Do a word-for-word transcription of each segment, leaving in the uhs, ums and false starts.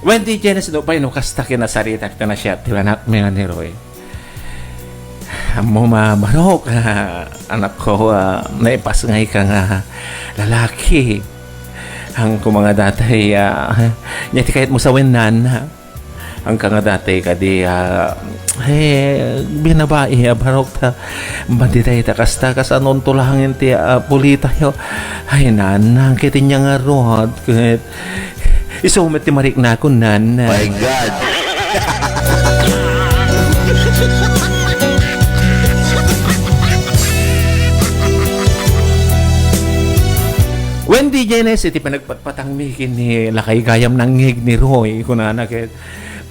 Wendy Genes, no pay no kasta kinasaritak ta nasiat ti anakmi nga ni Roy. Ammom a, Barok, ah, anakko, ah, naipasngayka nga lalaki. Ang kumanga datay, ah, nya ti kayatmo sawen, nanang. Ang kanga datay kadi, ah, eh, binabai, ah, Barok, ta, madi dayta kasta, kasano unto laengen ti, ah, pulitayo. Ay, nanang, ket ania ngarud, ket isu met ti mariknakon, nanang. My God! Wendy Genes, iti panagpatpatangmi ken ni lakay gayam nangngeg ni Roy, kunana ket,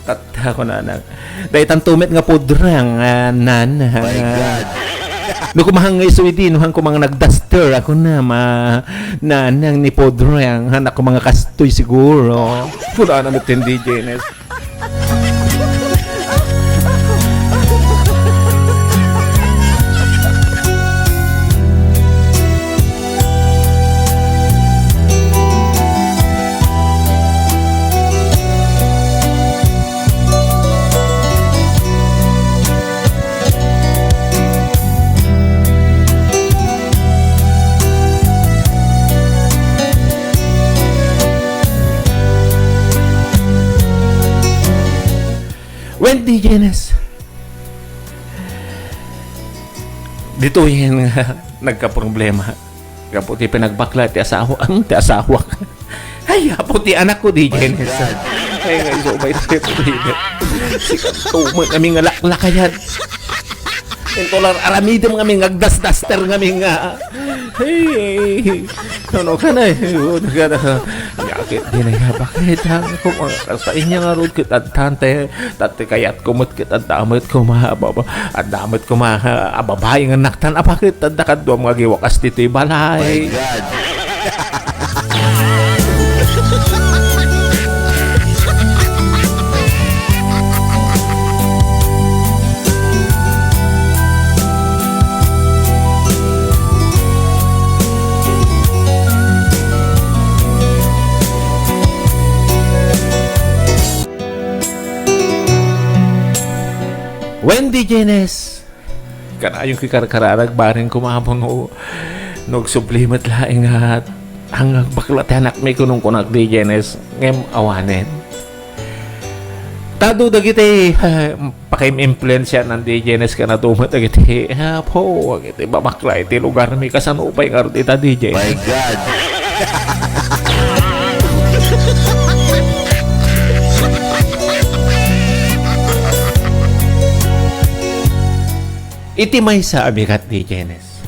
tatta, kunana. Daytanto met nga pudrang, ah, nan, My ah, God. No kumahang nga isu idi, no han kumang nagduster, ako na, ma, nanang ni pudrang, han ako mga kastoy siguro. Kunana met ken D J Nes. Wendy Genes. Ditoyen nga nagkaproblema. Gapu ti pinagbakla ti asawa, ang ti asawak. Ay, gapu ti anakko, D J Nes. My God. Ay, nga isu, may trip, D J. Sikanto met kami nga laklakayan. Intolar aramidem kami nga agdasdaster kami nga. Hey, no, no, kana, eh, no, kana. Yakit din ay bakit, ha? Kung mga kasta inya nga rod kit adtante, tati kayat kumot kit adda met kuma, baba, adda met kuma, ah, babae nga naktan, apakit adda kaduam nga giwakas ditoy balay. My God. Wendy Genes. Kanayon kikarkararag bareng kumapon no, no agsubli met laeng nga ang agbakla ti anakmi kunong kunak D J Nes ngem awanen. Tadu dagiti, eh, pakaim-influensiaan D J Nes kana dumet dagiti, eh, apo, dagiti babakla iti lugarmi kasano pay ngarud ita D J. My God! Iti maysa a bigat, D J Nes.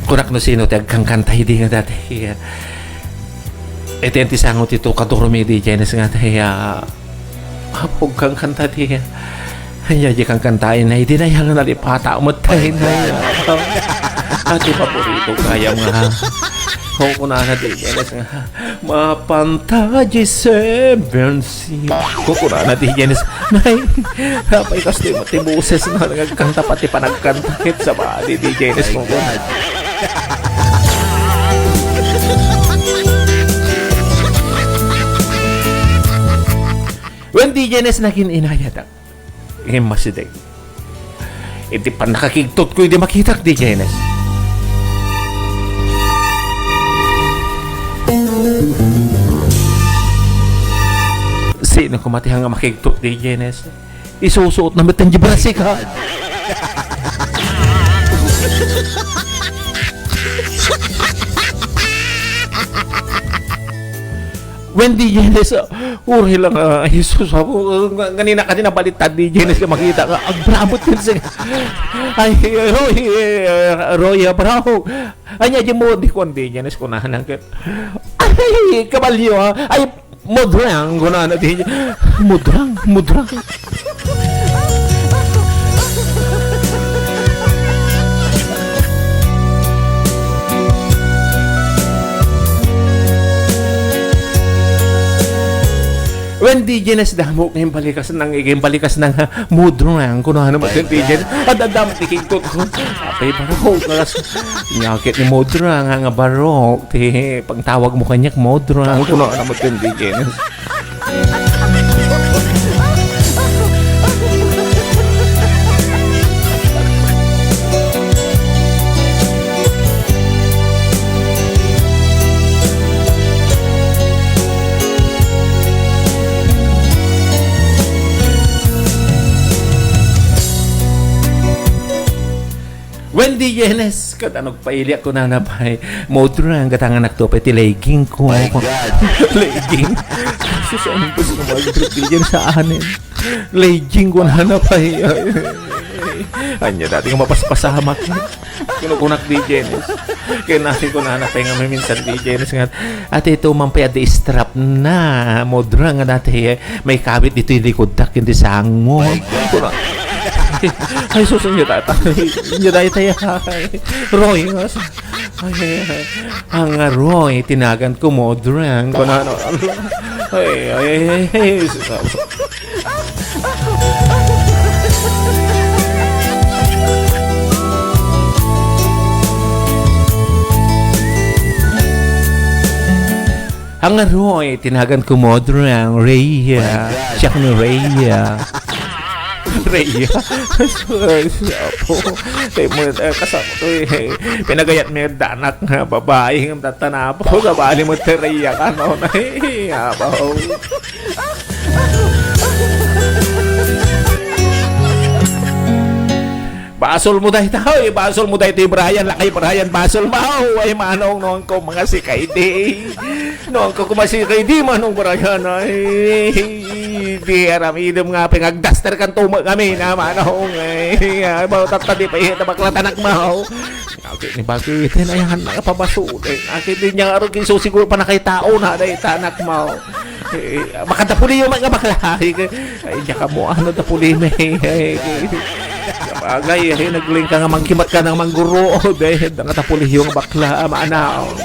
Kunak no sino ti agkankanta idi nga dati. Iti antisango ti to kadurmi, D J Nes, nga dati, ah, apog kankanta ti, ah, anya di kankantaen na idi na yang nalipata met tayo na. Ati paborito kayam nga. O, kunana, D J Nes, nga. Mapanta di seven si. Kukunana D J Nes. Nay, apay kastoy met ti boses na nagkanta pati panagkanta ket sa ba di D J Nes. My God. Wen D J Nes nagin-inayatak. Ngem masideg. Iti pannakakigtot ko, idi makitak, D J Nes. Sino ko matihan nga makigtot, D J Nes? Isusuot na met ti brasika. Wen D J Nes, ah, uray lang, ah, Jesus, ah, nga-, ganina kadi nabaliktad D J Nes nga makita nga agbrabot ken sing-, ay, Roy, eh, Roy, ah, bravo. Anya, di mo, di kuan D J Nes, kunahan ang ket. Ay, kabalyo, ah. Ay, mudrang, kunahan, D J. Mudrang, mudrang. Wen, D J Nes, damo nga imbalikas nang, imbalikas nang, ha, Modrang, kuno ano mo, D J Nes? Adadam, tikigtot ko. Apay, barok, nga kas-, nyakit ni Modrang, nga, nga barok, ti, pagtawag mo kaniak, Modrang, kuno ano mo, D J Nes? Wendy Yenes, kada nagpailiak ko na napay. Modra, ang gatangan nakto pa ti legging ko. My God. Legging? Sus, ang gusto ko mag-drip sa anin. Legging ko na napay. Anya dati nga mapaspasamak. Kinukunak D J Nes. Kaya nasi ko na napay nga minsan D J Nes nga, "Ate, ito man pa di strap na. Modra nga dati, eh. May kabit dito yung likod dak, hindi sango." My God. Kuna-, ay, sus, inyo tata. Inyo dahil tayo. Ay, Roy, mas-, ay, ay, ay. Ang Roy, tinagan ko Modra. Kuna-, ano, ay, ay, ay, ay, sus, sus. Ang aroy, tinagan ko Modrang, Rhea. My God. Siak ni Rhea. Rhea. Ay, apo. Ay, mo, eh, kasama ko, eh. Pinagayat mi nga danak nga babae, nga tatanapo. Kabali mo, ti Rhea, kano na, eh, apo. Basol mo dayta, oy, basol mo dayta, Brian, lakay Brian, basol mo, ay, manong, nong ko, mga si Kaidi. Nong ko, kuma si Kaidi, manong Brian, ay, di aram, idem nga, pingagdaster kan tuma kami na, manong, ay, ay, ba, tatta, di pa, ita, bakla, tanak mo. Bakit ni bakit? Tinayangan na kapabasol. Eh, bakit di niya nga rin siguro pa nakitao na, dahil tanak mo. Eh, makadapuliyo man nga bakla. Ay, ay, diya ka mo, ano, dapuli, may. Ay, ay, bagay, ay, nagling ka nga mangkimat ka ng mangguro. Dahil, nakatapuliyo nga bakla, maanaw.